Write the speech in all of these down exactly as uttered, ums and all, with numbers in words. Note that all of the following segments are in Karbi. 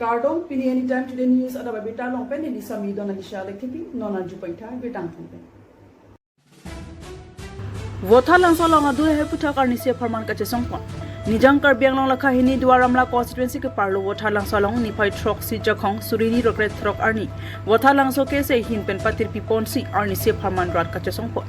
Kardom, pini Anytime Today News adap abirta along pen neli Sami Donalisha Lekthepi, non arju paitha birta angthong pen. Vothatlangso along adui ahoi aputhak arnisi apharman kachesongpon. Nijang Karbi Anglong lakha hini Duar Amla constituency keparlo Vothatlangso along niphai throksi Jakhong suri hini rokret throk arni Vothatlangso KSA ahin pen patirpi ponsi arnisi apharman rat kachesongpon.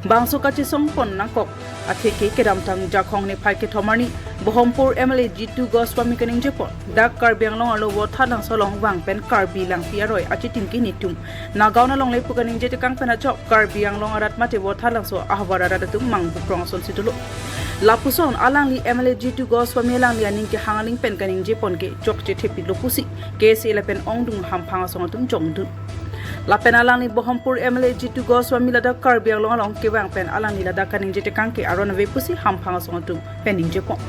Bangso kachesongpon nangkok atheke kedamtang Jakhong niphai kethom arni Bohompur M L A Jitu Goswami kaningjepon, dak Karbi Anglong arlo Vothatlangso along vang pen Karbi Langpi aroi achitim ke netum Nagaon alongle pu kaningje tekang pen ajok Karbi Anglong arat mate Vothatlangso ahavar arat atum mangbukrong asonsi dolo. Lapuson alangli M L A Jitu Goswami alangli aning kehang aling pen kaningjepon ke chokche thepiklo pusi KSA lapen ongdung hamphang asong atum jongdun. Lapen alangli Bohompur M L A Jitu Goswami ladak Karbi Anglong along kevang pen alangli ladak kaningje tekang ke aron ave pusi hamphang asong atum pen ningjepon.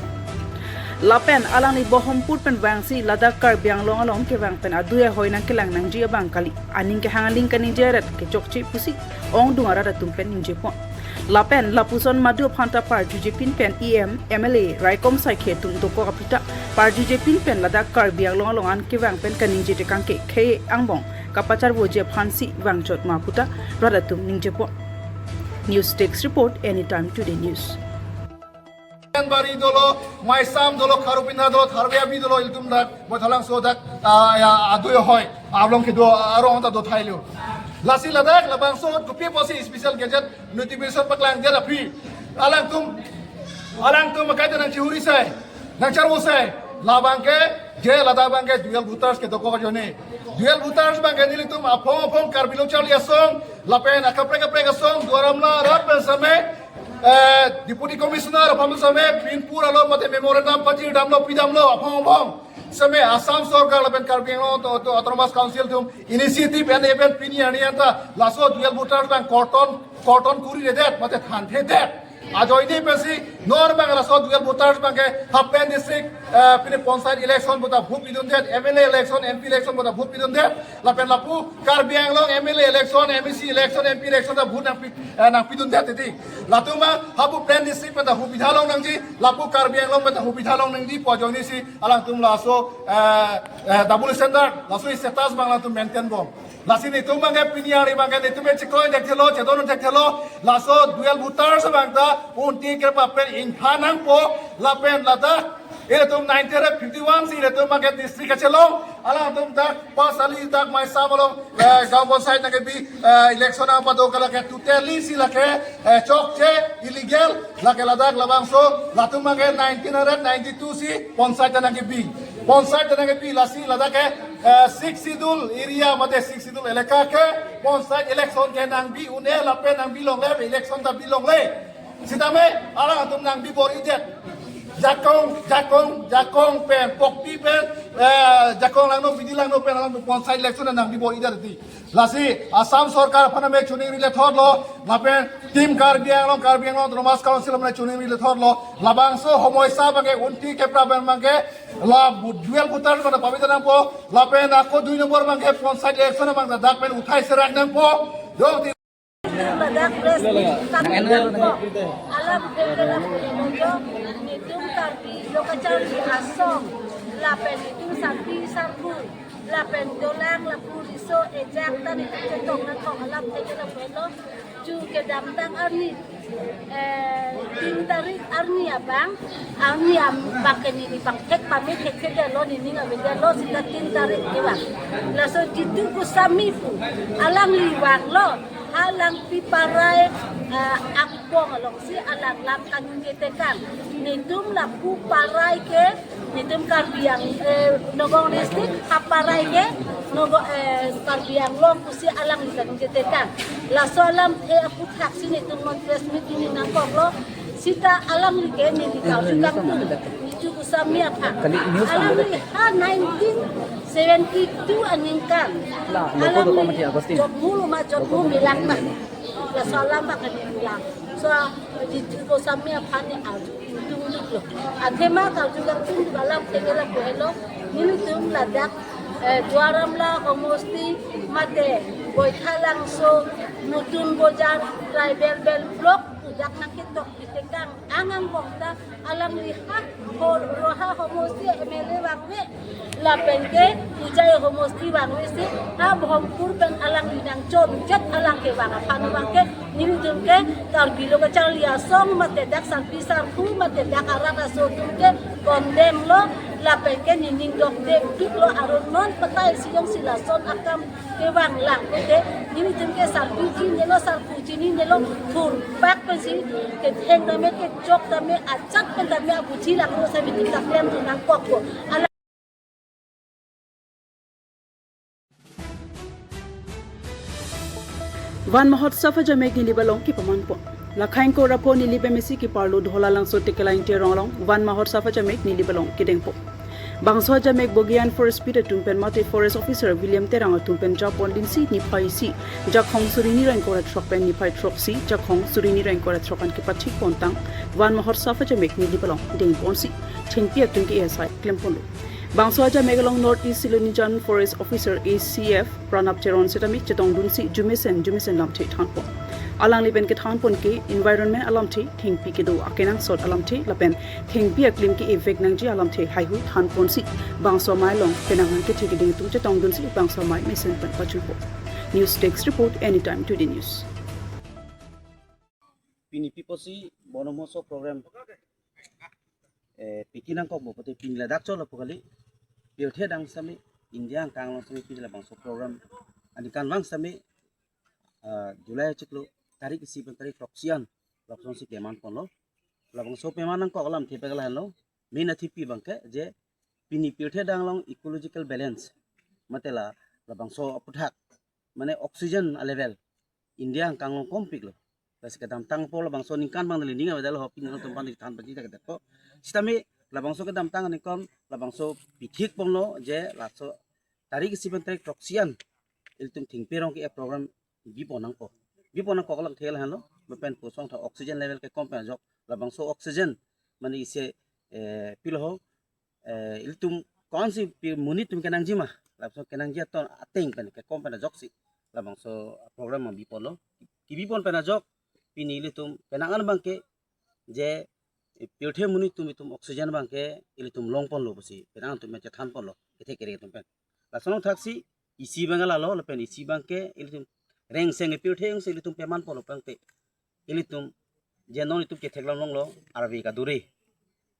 Lapen alangli Bohompur pen vangsi ladak Karbi Anglong along kevang pen adui ahoi nangkelang nangji abang kali, aning kehang aling kaningje arat ke chokche pusi ongdung arat atum pen ningjepon. Lapen lapuson madu aphanta parjujepin pen EM, MLA, raikom saikhi atum dokok aputhak parjujepin pen ladak Karbi Anglong along an kevang pen kaningje tekang ke khei angbong kapacharvoji aphansi vangchot ma puta rat atum ningjepon. News Desk Report, Anytime Today News. Bari dolo, Maisam dolo, Kharupinha dolo, Tharve Avi dolo, ilitum dak Vothatlangso dak, ah, ya, adui ahoi, arlong kedo, arong ta do thailo. Lasi ladak labangso kopi pusi special gazette notification paklangdet aphi, alangtum, alangtum akai ta nangchihuri sai, nangcharvo sai, labang ke, je ladak abang ke dual voters kedokok ajoine. Dual voters abang ke nelitum aphong aphong Karbi Lo Charli Asong, lapen akaprek kaprek asong, Duar Amla arat pen same, eh, Deputy Commissioner aphan same, pinpur alo mate memorandum pajir damlo, pidamlo, aphong aphong. Same Assam Sorkar lapen Karbi Anglong Auto-, Auto-, Autonomous Council atum initiative and even pini arni anta laso dual voters abang korton, korton kuriredet, mate thanthedet. Ajoine pensi non abang laso dual voters abang ke ha pen district, eh, pini panchayat election puta vote pidundet, MLA election, MP election puta vote pidundet, lapen lapu Karbi Anglong MLA election, MAC election, MP election ta vote nangpi, eh, nangpidundet titi. Latum ma hapu pen district pen ta hubidha long nangji, lapu Karbi Anglong pen ta hubidha long nangji pu ajoinesi alangtum laso, eh, eh, double standard, laso status abang alangtum maintain bom. Lasi netum abang ke pini arni abang ke netum ke chekroi thekthelo, chedon thekthelo, laso dual voters abang ta unti kepa pen ingthan nangpo, lapen ladak ilitum nineteen fifty-one si ilitum abang ke district kachelong, alangtum dak Pasali dak Maisam along, eh, gaon panchayat nangkebi, eh, election nangpado ke lake totally si lake, eh, chokche, illegal, lake ladak labangso, latum abang ke nineteen ninety-two si panchayat nangkebi. Panchayat nangkebi lasi ladak ke, eh, Sixth Schedule area mate Sixth Schedule elaka ke panchayat election ke nangbi un-e lapen nangbi longle, election ta bi longle. Sitame alangtum nangbi bor-idet. Jakong, Jakong, Jakong pen, Pokpi pen, eh, Jakong langno, Bidi langno pen alangtum panchayat election nangbi bor-idet ti. Lasi Assam Sorkar aphan me choningri le thotlo, lapen Team Karbi Anglong, Karbi Anglong Autonomous Council aphan choningri le thotlo, labangso homoisa abang ke unti kepra abang ke, la bu-, dual voters abang ta pabita nangpo, lapen ako dui nombor abang ke panchayat election abang ta dak pen uthai serak nangpo, jong ti Ladak press meet kami nangpo. Alam pekela pulimojo, netum Karbi Lo Charli Asong, lapen netum sarpi sarpo, lapen dolang lapu riso ejak ta netum chetong nangkok alam pekela pulo, ju kedamtang arni, eh, tin tarik arni abang, arni abang ke neli bang thek pame thekthedetlo, nening avedetlo, seta tin tarik kevang. Laso Jitu Goswami pu, alangli vanglo, ha Langpi Parai, eh, akbong alongsi alang lam kaningje tekang. Netum lapu Parai ke, netum Karbi Ang-, eh, Nagaon district, ha Parai ke, Naga-, eh, Karbi Anglong pusi alangli kaningje tekang. Laso alamthe aputhak si netum non press meet pini nangkoklo, seta alangli ke neli kau si kangtung, Jitu Goswami aphan. Kali news alangli ha nineteen seventy-two aningkan. La, logo do alangli pamati Agustin. Jotmu lo ma jotmu milak na. Laso alam abang ke neli lang. So, Jitu Goswami aphan ne arju kangtung duklo. Athema arju kangtung duk alam pekela pu helo, netum ladak, eh, Duar Amla homosti mate Vothatlangso Notun Bojar Tribal Belt Block pu Dak nangketok piteng kang angang bong ta alangli ha hor roha homosti M L A vangve lapen ke Hojai homosti vangve si ha Bhomkur pen alangli nangchonchot alang kevang aphan abang ke nelitum ke Karbi lo kacharli asong mate dak sarpi sarpo mate dak arat aso atum ke condemn lo lapen ke nening dokde pik lo aron non patai si jongsi lason akam kevang lang pute nelitum ke sarpi chinilo sarpo chinilo thurpak pensi ketheng tame kechok tame achak pen tame abuji lang lo sami tik tak lem tu nangkokpo. Ala Van Mahotsav ajamek Nilip along kepamanpon. Lakhain ko rapo Nilip M A C keparlo Dhola Langso Tekelang Terong along Van Mahotsav ajamek Nilip along kedengpo. Bangso ajamek Bogian Forest Beat atum pen mate Forest Officer William Terang atum pen japon dinsi niphai isi Jakhong suri ni ra ingkoi ra throk pen niphai throksi Jakhong suri ni ra ingkoi ra throk an kepathik pontang Van Mahotsav ajamek Nilip along dengponsi thengpi atum ke A S I klemponlo. Bangso ajamek along North East Silonijan Forest Officer A C F Pranab Teron setame chetongdunsi jumesen jumesen lamthe thanpon. Alangli pen kethanpon ke environment alamthe, thengpi kedo akenangsot alamthe lapen thengpi aklim ke-evek nangji alamthe haihui thanponsi bangso amei along penang an kethe keding atum chetongdunsi bangso amei mesen pen pachunpo. News Desk Report, Anytime Today News. Pini pi apotsi Bono Mahotsav program, eh, piti nangkokpo pute pini ladak chotlo pu kali. Pirthe adang sami, India angkang along sami pini labangso program aningkanvang sami, ah, July achiklo tarik isi pen tarik throksi an lapuson si kemanponlo. Labangso peman nangkok alamthe pek lahenlo. Main athe pi abang ke je pini pirthe adang along ecological balance mate la labangso aputhak mane oxygen a level India angkang along kompiklo. Lasi kedamtang apor labangso aningkan abang neli ning avedetlo, pini nangtum abang neli than paji ta kedetpo. Sitame labangso kedamtang aningkan labangso pithikponlo je laso tarik isi pen tarik throksi an ilitum thengpi arong ke-e program bipon nangpo. Bipon nangkok alamthe lahenlo, lapen pusong tha oxygen level kekom pen ajok labangso oxygen mane isi, eh, pilo ho, eh, ilitum konsi pi monit atum kenangji ma, labangso kenangji aton ateng pen kekom pen ajoksi labangso program ma biponlo. Kebipon pen ajok pini ilitum penang an abang ke je, eh, pirthe monit atum itum oxygen abang ke ilitum longponlo pusi penang atum chethanponlo kethe kere atum pen. Lason thaksi isi abang lalo lapen isi abang ke ilitum rengseng pirthe angsi ilitum pemanponlo pangte ilitum je non itum ketheklong longlo arve kadure.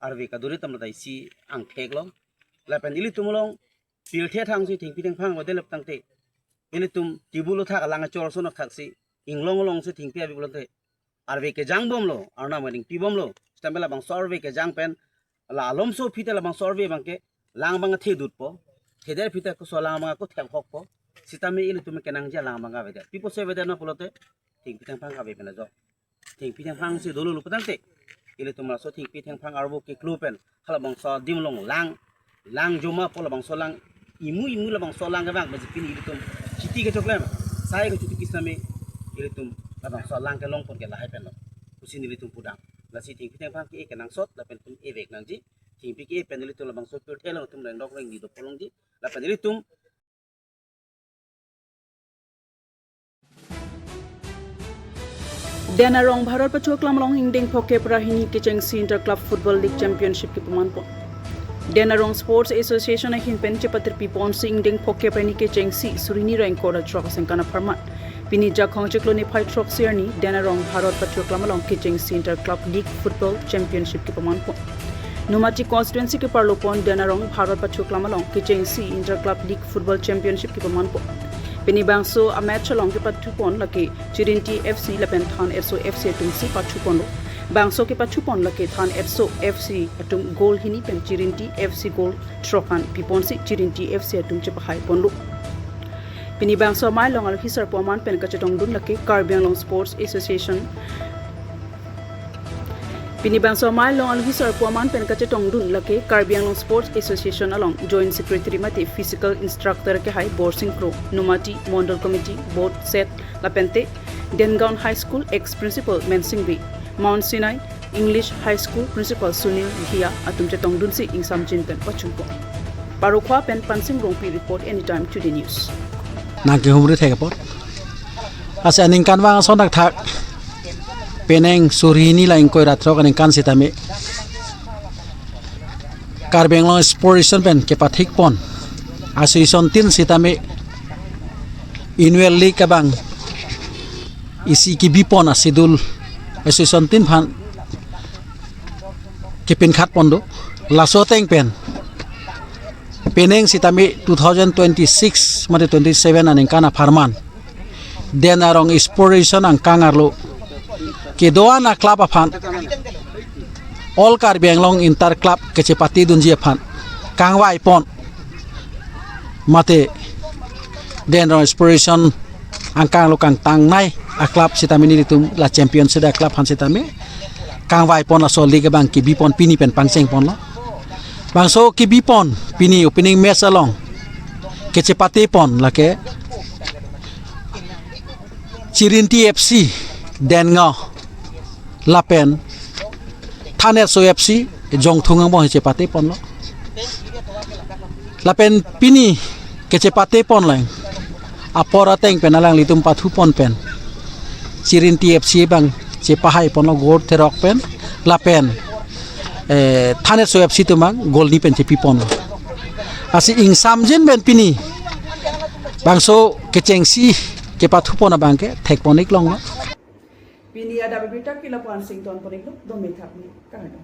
Arve kadure tam lata isi angthek lo. Lapen ilitum along pirthe athang si thengpi thengphang avedet lap tangte ilitum table athak alang achor ason athak si inglong along si thengpi avi pulote arve kejang bomlo, arnam wedding pi bomlo. Sitame labangso arve kejang pen la alomso aphi te labangso arve abang ke lang abang athe dutpo. Theder aphi te koso lang abang ako thek hokpo. Sitame ilitum kenangji lang abang avedet. Pi apotsi avedet ma pulote thengpi thengphang ave pen ajok. Thengpi thengphang si dolo lo pu tangte ilitum laso thengpi thengphang arvo keklo pen halabangso adim along lang, lang joma po labangso lang imu imu labangso lang kevang besi pini ilitum chiti kechoklem sai kechuti kisname ilitum labangso lang kelongpon ke lahai penlo. Pusi nelitum pudam. Lasi thengpi thengphang ke-e kenangsot lapen itum evek nangji. Thengpi ke-e pen ilitum labangso pirthe along itum rengdok rengni dopolongji. Lapen ilitum Den Arong Bharat Pathua Keklem along ingdeng phokep ra hini kechengsi Inter Club Football League Championship kepamanpon. Den Arong Sports Association ahin pen chepatirpiponsi ingdeng phokep ra hini kechengsi suri ni ra ingkoi ra throk asengkan apharman pini Jakhong chiklo niphai throksi arni Den Arong Bharat Pathua Keklem along kechengsi Inter Club League Football Championship kepamanpon. Nomati constituency keparlopon Den Arong Bharat Pathua Keklem along kechengsi Inter Club League Football Championship kepamanpon. Pini bangso amatch along kepathupon lake Chirinti F C lapen Than Etso F C atum si pathuponlo. Bangso kepathupon lake Than Etso F C atum goal hini pen Chirinti F C goal throk an piponsi Chirinti F C atum chepahaiponlo. Pini bangso amei along alohi sarpo aman pen kachetongdun lake Karbi Anglong Sports Association. Pini bangso amei along alohi sarpo aman pen kachetongdun lake Karbi Anglong Sports Association along Joint Secretary mate Physical Instructor kehai Borsing Kro, Nomati Mondol Committee, Board Set, lapente Dengaon High School ex Principal Mensing Bey, Mount Sinai English High School Principal Sunil Dhia atum chetongdunsi ingsamjin pen pachunpo. Parokhowa pen Pansing Rongpi report, Anytime Today News. Nangkehumri thek apot. Lasi aningkanvang ason thakthak. Penang suri hini la ingkoi ra throk aningkan sitame Karbi Anglong Sports Association pen kepathik pon association tin sitame annual league abang isi kebi pon asidul association tin aphan kepinkhat pon do. Laso ateng pen penang sitame two thousand twenty-six mate twenty-seven aningkan apharman Den Arong Sports Association angkang arlo kedo-an a-club aphan, All Karbi Anglong Inter Club kachepatedunji aphan kangvai pon mate Den Arong Sports Association angkang arlo kangtangnei a-club sitame nelitum la champion sida a-club aphan sitame kangvai pon laso league abang kebi pon pini pen pangcheng ponlo. Bangso kebi pon pini opening match along kachepate pon lake Chirinti F C Dengaon lapen Thanetso F C Jongthung angbong chepate ponlo. Lapen pini kachepate pon lang apor ateng pen alanglitum pathu pon pen Chirinti F C abang chepahai ponlo goal therok pen lapen eh, Thanetso F C atum abang goal ni pen chepi ponlo. Lasi ingsamjin pen pini bangso kechengsi kepathu pon abang ke thek pon-ik longlo. Pini adap abirta ke lapu-an sington pon-iklo, dome thap ni kardom.